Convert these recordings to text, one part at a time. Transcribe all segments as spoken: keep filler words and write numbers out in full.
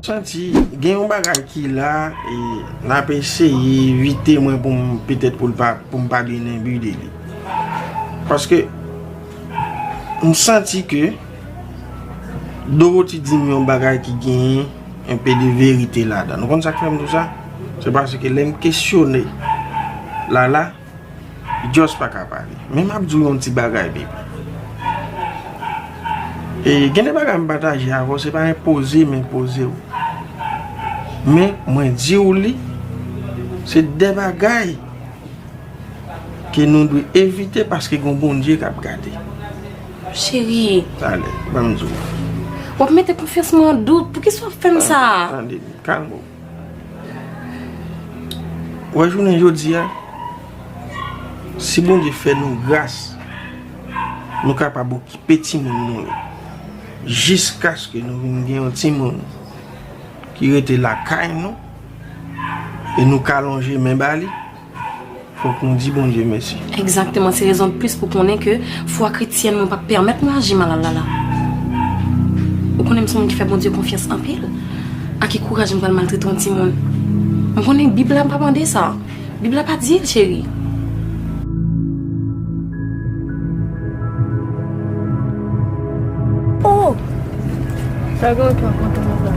Santi gen yon bagay ki la, e n ap eseye evite mwen pou m, petèt pou l pa, pou m pa denembi de li. Paske m santi ke Dorothy di m yon bagay ki genyen enpe de verite ladan. Nou konn sa k fè m di w sa? Se paske lè m kesyone Lala, Just pa ka pale. Men m ap di w yon ti bagay, baby. E gen de bagay m pataje avè w, se pa enpoze m enpoze w. Men mwen di w li, se de bagay ke nou dwe evite paske gon Bondye k ap gade. Cheri. Ale, ban m di w. W ap mete konfyans mwen an dout. Poukisa w ap fè m sa? Tande, kalme w. Ou wè jounen jodi a, si Bondye fè nou gras, nou kapab okipe timoun nou yo. Jiskaske nou vin gen yon timoun ki rete lakay nou, e nou ka lonje men ba li, fòk nou di Bondye mèsi. Egzakteman, se rezon de plis pou konnen ke fwa kretyèn mwen p ap pèmèt mwen aji mal a Lala. Ou konnen m se yon moun ki fè Bondye konfyans anpil. A ki kouraj m pral maltrete yon timoun? M konnen Bib la pa mande sa. Bib la pa di l, cheri. Oh! Sa gen okenn kontan la.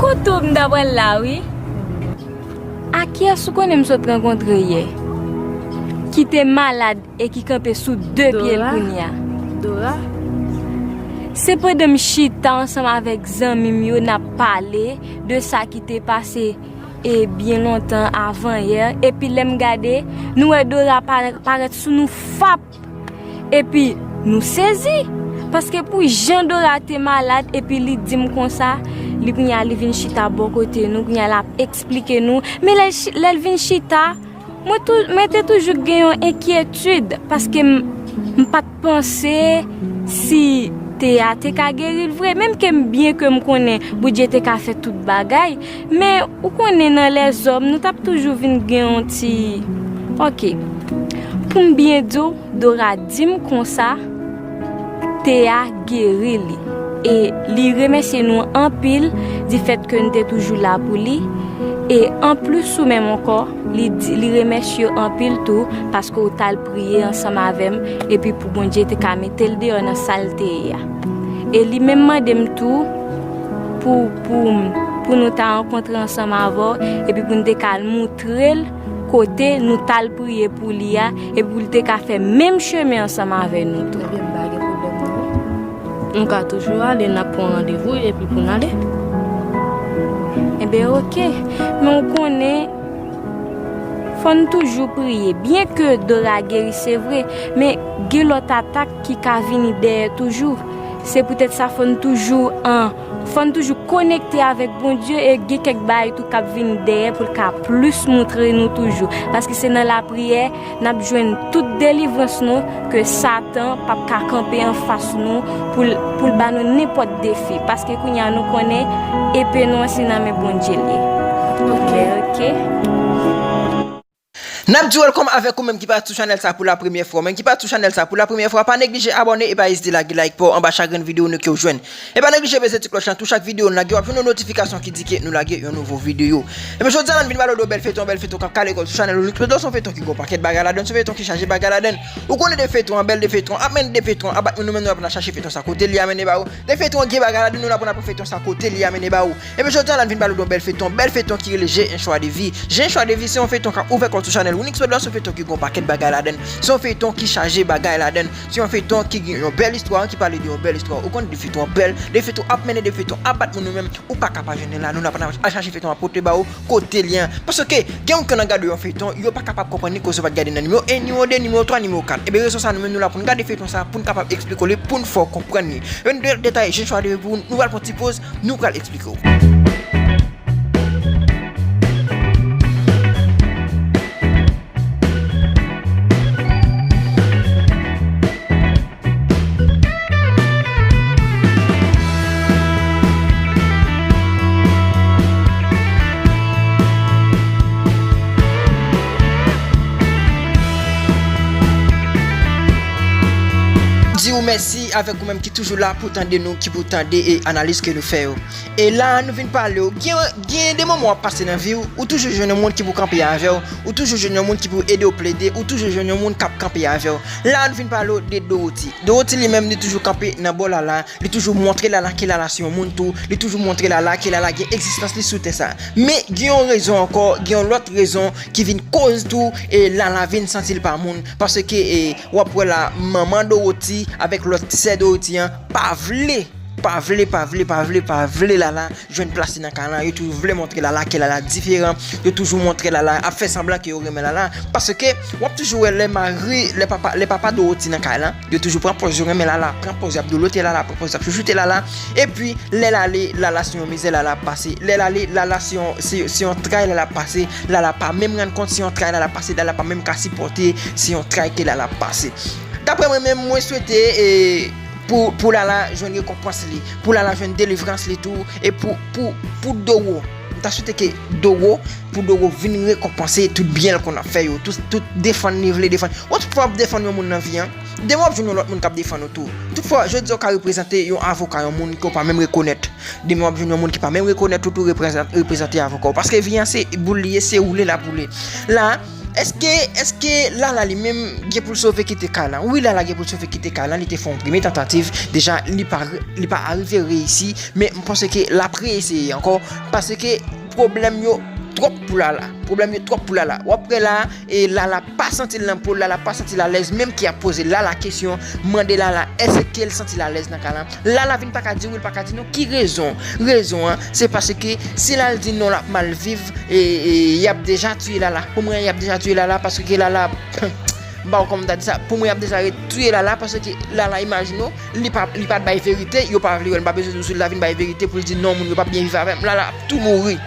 Kote w m ta pral la, wi. A kiyès ou konnen m sot rankontre yè? Ki te malad e ki kanpe sou de pye l kounye a. Dora? Se pandan m chita ansanm avèk zanmi m yo, n ap pale de sa ki te pase e byen lontan avan yè, epi lè m gade, nou wè Dora pa-, parèt sou nou fap. Epi nou sezi, paske pou jan Dora te malad, epi li di m konsa, li kounye a li vin chita bò kote nou, kounye a l ap eksplike nou. Men lè l chi-, lè l vin chita, mwen tou, mwen te toujou gen yon enkyetid, paske m, m pa t panse si te a te ka geri l vre. Menm ke m, byen ke m konnen Bondye te ka fè tout bagay, men ou konnen nan lèzòm, nou t ap toujou vin gen yon ti, oke. Pou m byen di w, Dora di m konsa, te a geri li. E li remèsye nou anpil difèt ke n te toujou la pou li. E anplis ou menm ankò, li di, li remèsye w anpil tou paske w t al priye ansanm avè m, epi pou Bondye te ka mete l deyò nan sa l te ye a. E li menm mande m tou pou, pou, pou nou ta rankontre ansanm avè w, epi pou n te ka al moutre l kote nou t al priye pou li a, epi pou l te ka fè menm chemen ansanm avè nou tou. Ebyen, m pa gen pwoblèm non. Nou ka toujou ale, n ap pran randevou epi pou n ale. Ebyen, oke. Men w konnen, fò n toujou priye. Byen ke Dora geri, se vre, men gen lòt atak ki ka vini dèyè toujou. Se poutèt sa, fò n toujou an, fò n toujou konekte avèk Bondye e gen kèk bagay tou k ap vini dèyè pou l ka plis moutre nou toujou. Paske se nan lapriyè n ap jwenn tout delivrans nou, ke Satan p ap ka kanpe anfas nou pou l, pou l ba nou nenpòt defi. Paske kounye a nou konnen epe nou an se nan men Bondye l ye. Oke, oke. N ap di welcome avèk ou menm ki parèt sou chanèl sa pou la premyè fwa. Ou menm ki parèt sou chanèl sa pou la premyè fwa, pa neglije abòne e pa ezite lage like pa w anba chak grenn videyo nou ke w jwenn. E pa neglije peze ti klòch lan, tou chak videyo n lage, w ap jwenn yon notifikasyon ki di ke nou lage yon nouvo videyo. Ebyen, jodi a la, n vin pale w de yon bèl feyton, yon bèl feyton k ap kale kò sou chanèl ou. Lòt se yon feyton ki gon pakèt bagay ladan l, se yon feyton ki chaje bagay ladan l. Ou konnen de feyton an bèl, de feyton an ap mennen, de feyton an ap bat, men nou menm nou ap nan chache feyton sa kote li a mennen ba ou. De feyton an gen bagay ladan l, nou la pou n ap pran feyton sa kote li a mennen ba ou. Ebyen, jodi a la, n vin pale w de yon bèl feyton, bèl feyton ki rele J'ai un choix de vie. J'ai un choix de vie, se yon feyton k ap ouvè kò sou chanèl Winix Medwa, se yon feyton ki gon pakèt bagay ladan l. Se yon feyton ki chaje bagay ladan l. Se yon feyton ki gen yon bèl istwa, ki pale de yon bèl istwa. Ou konn de feyton bèl, de feyton ap mennen, de feyton ap bat moun nou menm. Ou pa ka pa jwenn li la, nou la pa n ap al chache feyton ap pote ba ou kote li an. Paske gen moun ki nan gade yon feyton, yo pa kapab konprann li koz yo pa t gade nan nimewo en, nimewo de, nimewo twa, nimewo kat. Ebyen rezon sa nou menm nou la pou n gade feyton sa, pou n kapab eksplike w li, pou n fè w konprann li. Ebyen nou de-, detaye J'ai un choix de vie pou nou, nou pral pran ti poz, nou pral eksplike w. Di w mèsi avèk ou menm ki toujou la pou tande nou, ki pou tande e analiz ke nou fè yo. E la nou vin pale w, gen, gen de moman w ap pase nan vi w, ou toujou jwenn yon moun ki pou kanpe avè w, ou toujou jwenn yon moun ki pou ede w plede, ou toujou jwenn yon moun k ap kanpe avè w. La nou vin pale w de Dorothy. Dorothy li menm li toujou kanpe nan bò Lala, li toujou montre Lala ke Lala se yon moun tou, li toujou montre Lala ke Lala gen egzistans li sou tè sa. Men gen yon rezon ankò, gen yon lòt rezon ki vin koz tou e Lala vin santi l pa moun, paske e w ap wè la manman Dorothy avèk lòt sè Dorothy an pa vle, pa vle, pa vle, pa vle, pa vle Lala jwenn plas li nan kay lan. Yo toujou vle montre Lala ke Lala diferan. Yo toujou montre Lala ap fè sanblan ke yo renmen Lala. Paske w ap toujou wè lè mari, lè papa, lè papa Dorothy nan kay lan, yo toujou pran pòz yo renmen Lala, pran pòz y ap dolote Lala, pran pòz y ap chouchoute Lala. Epi lè l ale, Lala se yon mizè Lala ap pase. Lè l ale, Lala se yon, se, se yon tray Lala ap pase. Lala pa menm rann kont se yon tray Lala ap pase. Lala pa menm ka sipòte se yon tray ke Lala ap pase. Daprè mwen menm, mwen swete e, pou, pou Lala jwenn rekonpans li, pou Lala jwenn delivrans li tou, e pou, pou, pou Doro. M ta swete ke Doro, pou Doro vin rekonpanse tout byen l konn ap fè yo, tout, tout defann li vle defann. Ou tout fwa w ap defann yon moun nan vi an, demen w ap jwenn yon lòt moun k ap defann ou tou. Tout fwa, jodi a w ka reprezante yon avoka, yon moun ke w pa menm rekonèt. Demen w ap jwenn yon moun ki pa menm rekonèt ou tou reprezant-, reprezante avoka w. Paske vi an se boul li ye, se woule l ap woule. La, èske, èske Lala li menm gen pou l sove kite kay lan? Wi, Lala gen pou l sove kite kay lan. Li te fè yon premye tantativ. Deja, li pa, li pa arive reyisi. Men m panse ke l ap reeseye ankò. Paske pwoblèm yo twòp pou Lala. Pwoblèm yo twòp pou Lala. W ap wè la, e Lala pa santi l nan po l, Lala pa santi l alèz, menm ki ap poze Lala kesyon, mande Lala èske l santi l alèz nan kay lan. Lala vin pa ka di wi, l pa ka di non. Ki rezon? Rezon an, se paske si l al di non, l ap mal viv, e, e y ap deja tiye Lala. Pou mwen, y ap deja tiye Lala, paske Lala, m pa wè kòman m ta di sa, pou mwen, y ap deja ret tiye Lala, paske Lala, imajine w, li pa, li pa t bay verite, yo pa vle wè l, m pa bezwen di w si l ta vin bay verite pou l di non, moun yo p ap byen viv avè m, Lala ap tou mouri.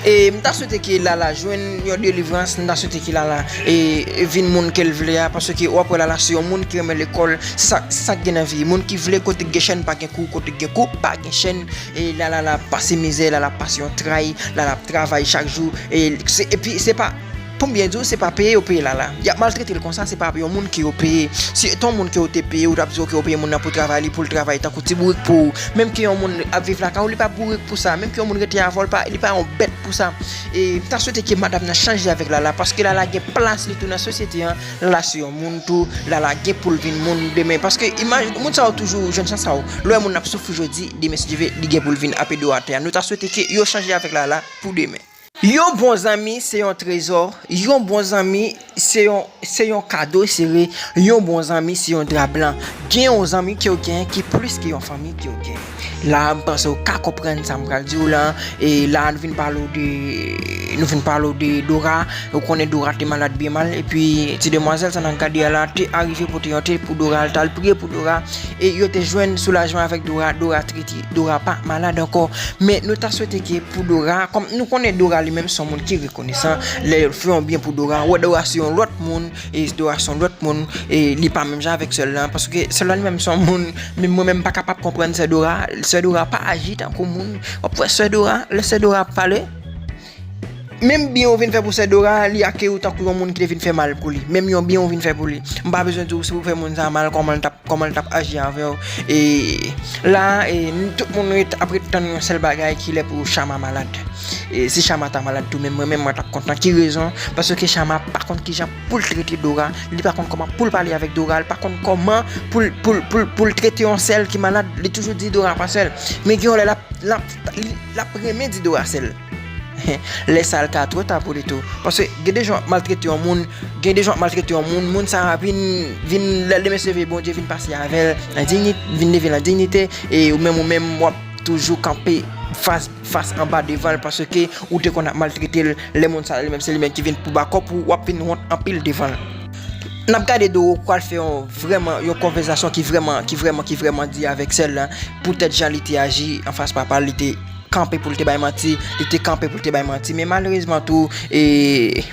E m ta swete ke Lala jwenn yon delivrans, m ta swete ke Lala e, e vin moun ke l vle a, paske w ap wè Lala se yon moun ki renmen lekòl, se sa, se sa k gen nan vi. Moun ki vle kote k gen chèn pa gen kou, kote k gen kou pa gen chèn. E Lala la ap pase mizè, Lala ap pase yon tray, Lala ap travay chak jou. E se, epi se pa, pou m byen di w, se pa peye yo peye Lala. Y ap maltrete l konsa, se pa yon moun ke yo peye. Si te yon moun ke yo te peye, ou t ap di, oke, yo peye moun nan pou travay, li pou l travay tankou ti bourik pou ou. Menm ke yon moun ap viv lakay ou, li pa bourik pou sa. Menm ke yon moun rete avè w, li pa, li pa yon bèt pou sa. E m ta swete ke madanm nan chanje avèk Lala, paske Lala gen plas li tou nan sosyete an. Lala se yon moun tou, Lala gen pou l vin moun demen. Paske imaj, moun sa yo toujou jwenn chans sa yo. Lè w wè moun ap soufri jodi, demen si Dye vle, li gen pou l vin ape do atè a. Nou ta swete ke yo chanje avèk Lala pou demen. Yon bon zanmi se yon trezò, yon bon zanmi se yon, se yon kado sere, yon bon zanmi se yon dra blan. Gen yon zanmi ke w gen ki plis ke yon fanmi ke w gen. La, m panse w ka konprann sa m pral di w la. E la, nou vin pale w de, nou vin pale w de Dora. Ou konnen Dora te malad byen mal. Epi, ti demwazèl sa n ap gade a la te arive pote yon te pou Dora. L t al priye pou Dora. E yo te jwenn soulajman avèk Dora. Dora trete. Dora pa malad ankò. Men nou ta swete ke pou Dora, kòm nou konnen Dora li menm se yon moun ki rekonesan. Lè yo fè yon byen pou Dora, wè Dora se yon lòt moun. E Dora se yon lòt moun, e li pa menm jan avèk sè l lan, paske sè l lan li menm se yon moun, menm mwen menm m pa kapab konprann sè Dora. Sè Dora pa aji tankou moun. W ap wè sè Dora, lè sè Dora ap pale, menm byen ou vin fè pou sè Dora, li akeyi w tankou yon moun ki te vin fè mal pou li. Menm yon byen ou vin fè pou li. M pa bezwen di w si w fè moun sa mal, kòman l t ap, kòman l t ap aji avè w. E la, e, n-, tout moun ret, ap ret tann yon sèl bagay, ki lè pou Chama malad. E si Chama ta malad tou, menm mwen menm mwen t ap kontan. Ki rezon? Paske Chama pa konn kijan pou l trete Dora, li pa konn kòman pou l pale avèk Dora, li pa konn kòman pou l, pou l, pou l, pou l trete yon sè l ki malad. Li toujou di Dora pa sè l. Men gen yon lè l ap, l ap, li, l ap renmen di Dora sè l. Lè sa a, l ka twò ta pou li tou. Paske gen de jan w ap maltrete yon moun, gen de jan w ap maltrete yon moun, moun sa a vin, vin, lè demen si Dye vle, Bondye vin pase avè l nan dignit-, vin leve l an dignite, e ou menm, ou menm, w ap toujou kanpe fas, fas anba devan l, paske ou te konn ap maltrete l, lè moun sa a li menm, se li menm ki vin pou bakòp ou, w ap vin wont anpil devan l. N ap gade Doro pral fè yon vrèman, yon konvèsasyon ki vrèman, ki vrèman, ki vrèman di avèk sè l lan, poutèt jan li te aji anfas papa l, li te kanpe pou l te bay manti, li te kanpe pou l te bay manti, men malerezman tou, e,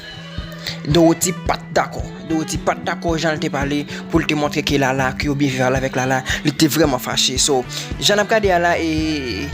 Dorothy pa t dakò. Dorothy pa t dakò jan l te pale pou l te montre ke Lala, ke yo byen viv avèk Lala, li te vrèman fache. So, jan n ap gade a la, e,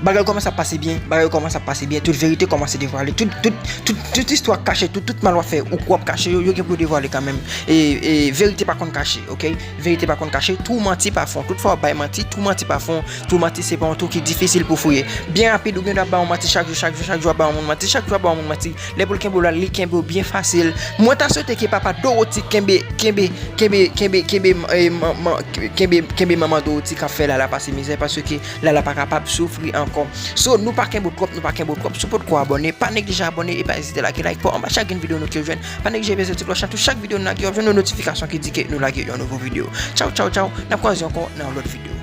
Bagay kòmanse ap pase byen, bagay kòmanse ap pase byen, tout verite kòmanse devwale, tout, tout, tout, tout istwa k kache, tout, tout mal w ap fè ou k w ap kache yo, yo gen pou yo devwale kanmenm. E, e verite pa konn kache, oke? Verite pa konn kache, twou manti pa fon. Tout fwa w ap bay manti, twou manti pa fon. Twou manti se pa yon twou ki difisil pou fouye. Byen rapid, ou gen dwa bay yon manti chak jou, chak jou, chak jou, w ap bay yon moun manti, chak jou, w ap bay yon moun manti. Lè pou l kenbe w la, li kenbe w byen fasil. Mwen ta swete ke papa Dorothy kenbe, kenbe, kenbe, kenbe, kenbe, eh, man-, man-, kenbe, kenbe manman Dorothy k ap fè Lala pase mizè, paske Lala pa kapab soufri ankò. So, nou pa kenbe w twòp, nou pa kenbe w twòp. Si w potko abòne, pa neglije abòne e pa ezite lage like pou anba chak grenn videyo nou ke w jwenn. Pa neglije peze ti klòch la tou, chak videyo nou lage, w ap jwenn yon notifikasyon ki di ke nou lage yon nouvo videyo. Tchaw, tchaw, tchaw. N ap kwaze ankò nan yon lòt videyo.